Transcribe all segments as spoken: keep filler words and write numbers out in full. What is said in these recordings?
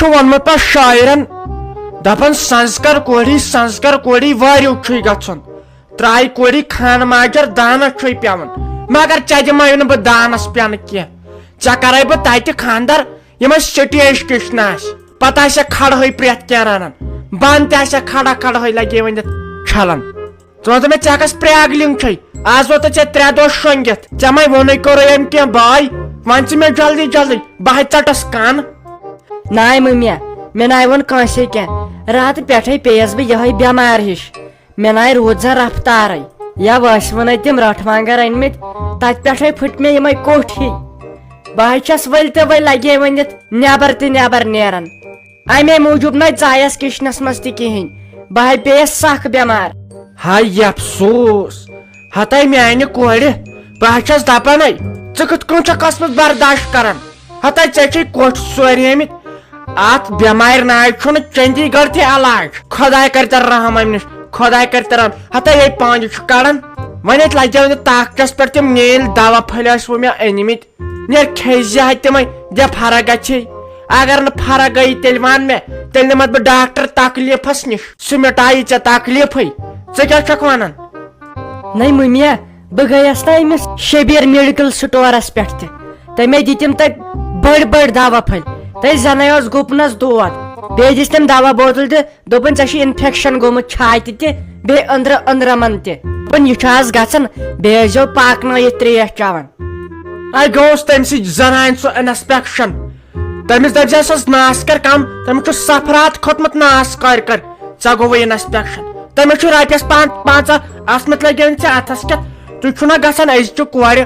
چھُ ووٚنمُت پتہٕ شاعرن، دپان، "سنسکر کوڑی، سنسکر کوڑی، واریُو چھُے گژھُن۔ ترٛایہِ کوڑی خانہٕ ماجر دانس چھُے پٮ۪وُن۔ مگر ژےٚ دِمے نہٕ بہٕ دانس پٮ۪نہٕ کینٛہہ۔ ژےٚ کرے بہٕ تتہِ خانٛدر، یِمے سٹیج کِچنہٕ آسہِ۔ پتہٕ آسہِ کھڑہے پرٛٮ۪تھ کینٛہہ رنان۔ بانہٕ تہِ آسہِ کھڑا کھڑہے لگے ؤنِتھ چھلان۔" ژٕ وَن تہٕ مےٚ، ژےٚ کۄس پرٛاگلِنٛگ چھے؟ آز ووتُے ژےٚ ترٛےٚ دۄہ شۄنٛگِتھ۔ ژےٚ مَے ووٚنُے کوٚرُے أمۍ کینٛہہ بَے؟ وَن ژٕ مےٚ جلدی جلدی، بہٕ ہَے ژَٹَس کَن۔ ناے مٔمیا، مےٚ ناے ووٚن کٲنٛسے کینٛہہ۔ راتہٕ پٮ۪ٹھَے پیٚیَس بہٕ یِہوٚے بٮ۪مار ہِش۔ مےٚ ناے روٗد زَن رفتارَے۔ یا وٲسۍ ووٚنَے تِم رٲٹھ وانٛگَن أنۍمٕتۍ، تَتہِ پٮ۪ٹھَے پھٕٹۍ مےٚ یِمَے کوٚٹھۍ ہی۔ بہٕ ہَے چھَس ؤلۍ تہٕ ؤلۍ لَگے ؤنِتھ نٮ۪بَر تہٕ نٮ۪بَر نیران۔ امے موٗجوٗب نہ ژایس کچنس منٛز تہِ کِہینۍ۔ بہٕ ہے پیٚیس سخ بٮ۪مار۔ ہاے افسوس، ہتے میانہِ کورِ، بہٕ ہا چھَس دپانے، ژٕ کِتھ کٔنۍ چھَکھ ٲسمٕژ برداشت کران؟ ہتے ژےٚ چھے کوٚٹھۍ سوریمٕتۍ۔ اتھ بٮ۪مارِ ناے چھُنہٕ چندی گڑھ تہِ علاج۔ خداے کرِ تیٚلہِ رحم امہِ نِش، خداے کرِ تیٚلہِ رحم۔ ہتے یے پانجہِ چھُ کڑان۔ وۄنۍ اتہِ لگیو نہٕ طاقتس پٮ۪ٹھ تِم نیٖلۍ دوا پھٔلۍ ٲسۍ وۄنۍ مےٚ أنۍمٕتۍ۔ نیر کھیٚیہِ زِ ہا تِمے، دِ فرق گژھِ۔ اگر نہٕ فرق گٔیی، تیٚلہِ وَن مےٚ، تیٚلہِ نِمَتھ بہٕ ڈاکٹر تکلیٖفَس نِش۔ سُہ مِٹایہِ ژےٚ تکلیٖفٕے۔ ژٕ کیٛاہ چھَکھ وَنان؟ نَے مُمیا، بہٕ گٔیَس نا أمِس شبیر میڈیکل سٹورَس پٮ۪ٹھ تہِ۔ تٔمۍ دِتِم تَتہِ بٔڑۍ بٔڑۍ دوا پھٔلۍ۔ تَتہِ زَنَے اوس گُپنَس دود۔ بیٚیہِ دِژ تٔمۍ دوا بوتل تہِ۔ دوٚپُن، "ژےٚ چھُے انفیکشن گوٚمُت چھاتہِ تہِ، بیٚیہِ أنٛدرٕ أنٛدرمن تہِ۔" دوٚپُن، "یہِ چھُ آز گژھان، بیٚیہِ ٲسۍزیو پاکنٲیِتھ ترٛیش چٮ۪وان۔" اَے گوٚوُس تٔمۍ سٕے زنانہِ سُہ انسپیکشن۔ تٔمِس دٔپۍ زِ، "سۄ ٲس ناس کر کم، تٔمِس چھُ سفرات کھوٚتمُت ناس کر کر، ژےٚ گوٚوُے انسپیکشن۔" تٔمِس چھُ رۄپیس پان-، پنٛژاہ، اَتھ متلے گٔے نہٕ ژےٚ اتھس کٮ۪تھ۔ تُہۍ چھُو نا گژھان أزچہِ کورِ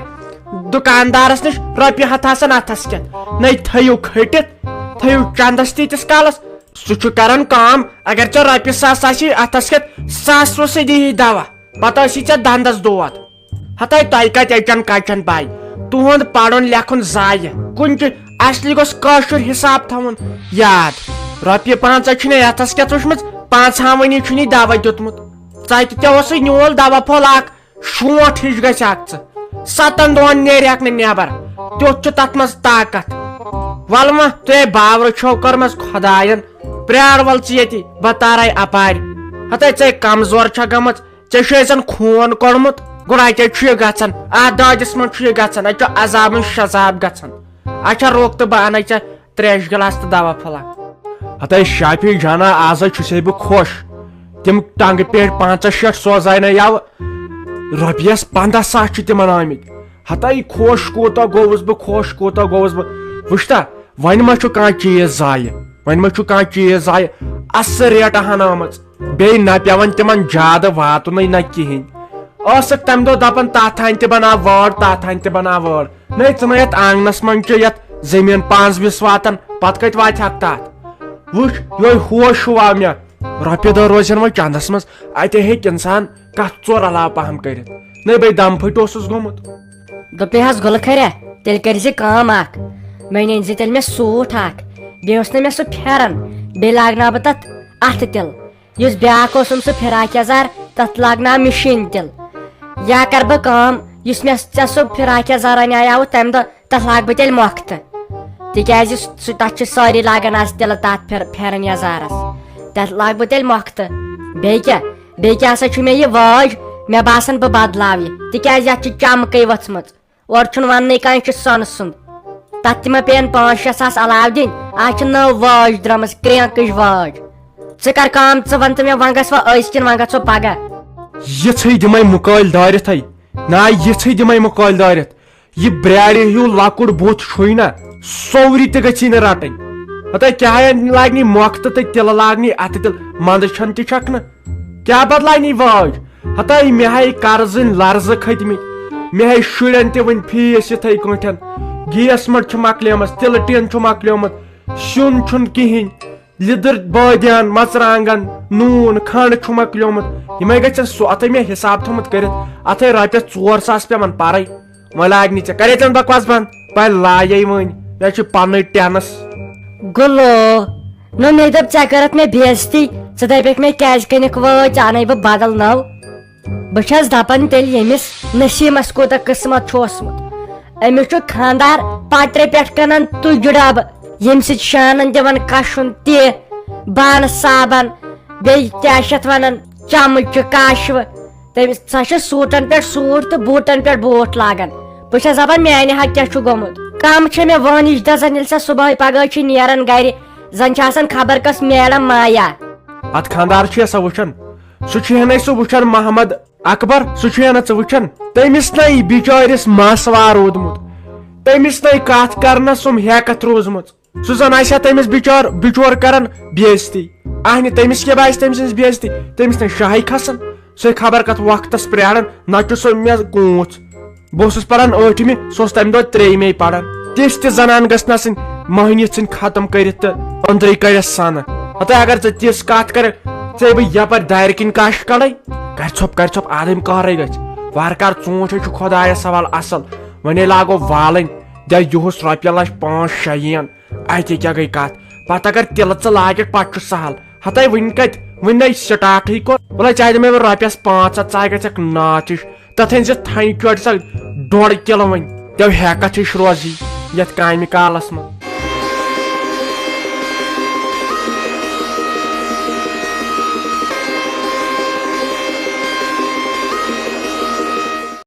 دُکاندارس نِش، رۄپیہِ ہتھ آسان اتھس کٮ۪تھ، نَے تھٲیِو کھٔٹِتھ، تھٲیِو چندس تیٖتِس کالس۔ سُہ چھُ کران کٲم، اگر ژےٚ رۄپیہِ ساس آسی اتھس کٮ۪تھ، ساسو سۭتۍ دِیی دوا، پتہٕ آسی ژےٚ دندس دود۔ ہتے تۄہہِ کتہِ اچن کچن پاے؟ تُہُنٛد پرُن لیکھُن ضایع۔ کُنہِ تہِ اصلی گوٚژھ کٲشُر حساب تھاوُن یاد۔ رۄپیہِ پانٛژھ چھُنہٕ اتھس کٮ۪تھ وٕچھمٕژ، پانٛژھ ہاوٕنی چھُنہٕ یہِ دوا دیُتمُت۔ ژتہِ تہِ اوسُے نیول دوا پھوٚل اکھ، شونٛٹھ ہِش گژھِ اکھ ژٕ۔ ستن دۄہن نیرِ ہٮ۪کھ نہٕ نٮ۪بر۔ تیُتھ چھُ تتھ منٛز طاقت۔ ولہٕ وۄنۍ تُہۍ باورٕ چھو کٔرمٕژ خۄداین، پرٛار ول ژٕ ییٚتی، بہٕ تارے اپارِ۔ ہتے ژے کمزور چھےٚ گٔمٕژ، ژےٚ چھُے زن خوٗن کوٚڑمُت۔ گوٚو اتے چھُ یہِ گژھان، اتھ دٲدِس منٛز چھُ یہِ گژھان، اتہِ چھُ عذابٕے شذاب گژھان۔ اچھا رُک تہٕ بہٕ انَے ژےٚ تریش گلاس تہٕ دوا پھوٚلہ۔ ہتے شافی جانا، آز حظ چھُسے بہٕ خۄش۔ تِم ٹنگہٕ پیٹہِ پنژاہ شیٹھ سوزاے نہ یَوٕ، رۄپیس پنٛداہ ساس چھِ تِمن آمٕتۍ۔ ہتے خۄش کوٗتاہ گوٚوُس بہٕ، خۄش کوٗتاہ گوٚوُس بہٕ۔ وٕچھتا، وۄنۍ ما چھُ کانٛہہ چیٖز ضایع؟ وۄنۍ ما چھُ کانٛہہ چیٖز ضایع؟ اصل ریٹہٕ ہن آمٕژ۔ بیٚیہِ نہ پٮ۪وان تِمن زیادٕ واتُنٕے نہ کِہینۍ۔ ٲسٕکھ تمہِ دۄہ دپان، "تتھ ہن تہِ بناو وٲر، تتھ ہن تہِ بناو وٲر۔" نَے ژٕ نَے یَتھ آنٛگنَس منٛز چھُ یَتھ زٔمیٖن پانٛژھ وِس واتان، پَتہٕ کَتہِ واتہِ ہا تَتھ؟ وٕچھ، یِہوٚے ہوش ہیوٗ آو مےٚ۔ رۄپیہِ دَہ روزن وۄنۍ چَندَس منٛز، اَتہِ ہیٚکہِ اِنسان کَتھ ژور علاوٕ پَہَم کٔرِتھ۔ نَے بَے دَم پھٔٹۍ اوسُس گوٚمُت۔ دوٚپے حظ گُلہٕ کھریا، تیٚلہِ کٔرۍ زِ کٲم اَکھ، وۄنۍ أنۍ زِ تیٚلہِ مےٚ سوٗٹ اَکھ، بیٚیہِ اوس نہٕ مےٚ سُہ پھٮ۪رَن، بیٚیہِ لاگناو بہٕ تَتھ اَتھٕ تِلہٕ۔ یُس بیٛاکھ اوسُم سُہ فراک یزار، تَتھ لاگناو مِشیٖن تِلہٕ۔ یا کَرٕ بہٕ کٲم، یُس مےٚ ژےٚ سُہ فراک یزار اَنیٛاو تَمہِ دۄہ، تَتھ لاگہٕ بہٕ تیٚلہِ مۄختہٕ۔ تِکیٛازِ سُہ، تَتھ چھِ سٲری لاگان آز تِلہٕ تَتھ پھِر-، پھٮ۪رَن یزارَس۔ تَتھ لاگہٕ بہٕ تیٚلہِ مۄختہٕ۔ بیٚیہِ کیٛاہ؟ بیٚیہِ کیٛاہ سا چھُ مےٚ یہِ وٲج؟ مےٚ باسان بہٕ بدلاو یہِ، تِکیٛازِ یَتھ چھِ چمکٕے ؤژھمٕژ۔ اورٕ چھُنہٕ وَننٕے کانٛہہ، یہِ چھُ سۄنہٕ سُنٛد۔ تَتھ تہِ ما پیٚیَن پانٛژھ شےٚ ساس علاوٕ دِنۍ؟ آز چھِ نٔو وٲج درٛامٕژ، کرٛینٛکٕچ وٲج۔ ژٕ کر کٲم، ژٕ وَن تہٕ مےٚ، وۄنۍ گژھِ وۄنۍ أزۍ کِنہٕ وۄنۍ گژھو پگاہ؟ یِژھٕے دِمَے مُکٲلۍ دٲرِتھَے۔ نہ، یِژھٕے دِمَے مُکٲلۍ دٲرِتھ۔ یہِ برٛارِ ہیوٗ لۄکُٹ بُتھ چھُے نہ، سورُے تہِ گژھی نہٕ رَٹٕنۍ۔ ہتا کیٛاہ لاگنی مۄختہٕ تہٕ تِلہٕ لاگنی اَتھٕ تِلہٕ، منٛدٕ چھَن تہِ چھَکھ نہٕ۔ کیٛاہ بدلاونی وٲج؟ ہتاے مےٚ ہاے قرضٕنۍ لرزٕ کھٔتمٕتۍ، مےٚ ہاے شُرٮ۪ن تہِ وٕنہِ فیٖس یِتھَے کٲٹھۍ۔ گیس مٔٹ چھُ مۄکلیمٕژ، تِلہٕ ٹیٖن چھُ مۄکلیومُت، سیُن چھُنہٕ کِہیٖنۍ، لیٚدٕر، بٲدیان، مَژرانٛگَن، نوٗن، کھنٛڈ چھُ مۄکلیومُت۔ یِمَے گژھن سُہ، اَتھَے مےٚ حِساب تھوٚمُت کٔرِتھ، اَتھَے رۄپیَس ژور ساس پٮ۪وان پَرَے۔ وۄنۍ لاگنی ژےٚ، کَرے ژےٚ بکواس بنٛد؟ پَے لایے وۄنۍ، مےٚ چھُ پَنٕے ٹٮ۪نٕس۔ گُلو، نو مےٚ دوٚپ، ژےٚ کٔرٕتھ مےٚ بے عزتی، ژٕ دَپٮ۪کھ مےٚ کیٛازِ کٕنِکھ وٲج، ژٕ اَنَے بہٕ بدل نٔو۔ بہٕ چھَس دَپان، تیٚلہِ ییٚمِس نسیٖمَس کوٗتاہ قٕسمَت چھُ اوسمُت، أمِس چھُ خانٛدار پَترِ پٮ۪ٹھ کٕنان تُجہِ ڈَبہٕ، ییٚمہِ سۭتۍ شانن دِوان کشُن تہِ، بانہٕ صابن، بیٚیہِ کیٛاہ چھِ اتھ ونان، چمچہٕ، کاشوٕ۔ تٔمِس سۄ چھِ سوٗٹن پٮ۪ٹھ سوٗٹ تہٕ بوٗٹن پٮ۪ٹھ بوٗٹھ لاگان۔ بہٕ چھَس دپان، میانہِ حق کیٛاہ چھُ گوٚمُت؟ کم چھےٚ مےٚ وٲنِج دزان، ییٚلہِ سۄ صبحٲے پگہٲے چھِ نیران گرِ، زن چھِ آسان خبر کۄس میڈم مایا۔ اتھ خانٛدار چھُ سا وٕچھان، سُہ چھُ ہنٕے سُہ وٕچھان محمد اکبر، سُہ چھُ ہنا ژٕ وٕچھان؟ تٔمِس نے بِچٲرِس مس وار روٗدمُت، تٔمِس نے کتھ کرنس سُم ہیکتھ روٗزمٕژ۔ سُہ زن آسہِ ہا تٔمِس بِچار بِچور کران بے عزتی۔ اہنہِ تٔمِس کیٛاہ باسہِ تٔمۍ سٕنٛز بے عزتی؟ تٔمِس نے شاہٕے کھسان۔ سُہ ہے خبر کتھ وقتس پرٛاران، نہ چھُ سُہ مےٚ کوٗنٛژھ۔ بہٕ اوسُس پران ٲٹھمہِ، سُہ اوس تمہِ دۄہ ترٛیٚیِمے پران۔ تِژھ تہِ زنان گٔژھ نہ آسٕنۍ مٔہنِو ژھٕنۍ ختم کٔرِتھ تہٕ أنٛدرٕے کڑٮ۪س سنہٕ۔ ہتہٕ اگر ژٕ تِژھ کتھ کرکھ، ژےٚ بہٕ یپٲرۍ دارِ کِنۍ کش کڑے۔ کرِ ژھۄپ، کرِ ژھۄپ، آدم کارے گژھِ۔ وارٕ کار ژوٗنٛٹھۍ ہے چھُ خۄدایس حوالہٕ اصل۔ وۄنۍ ہے لاگو والٕنۍ، دِ یُہُس رۄپیہِ لچھ پانٛژھ شےٚ یِن۔ اَتہِ کیٛاہ گٔے کَتھ؟ پَتہٕ اگر تِلہٕ ژٕ لاگَکھ، پَتہٕ چھُ سہل۔ ہَتَے وٕنہِ کَتہِ؟ وٕنہِ نَے سٹاٹٕے کوٚر۔ وَلَے ژےٚ دِمَے بہٕ رۄپیَس پانٛژھ ہَتھ، ژٕ ہا گژھکھ ناتھ ہِش۔ تَتھ أنۍ زِ تھَنہِ چۄٹہِ سۄ ڈۄڈ کِلہٕ وۄنۍ۔ تیٚو ہٮ۪کَتھ ہِش روزی یَتھ کامہِ کالَس منٛز۔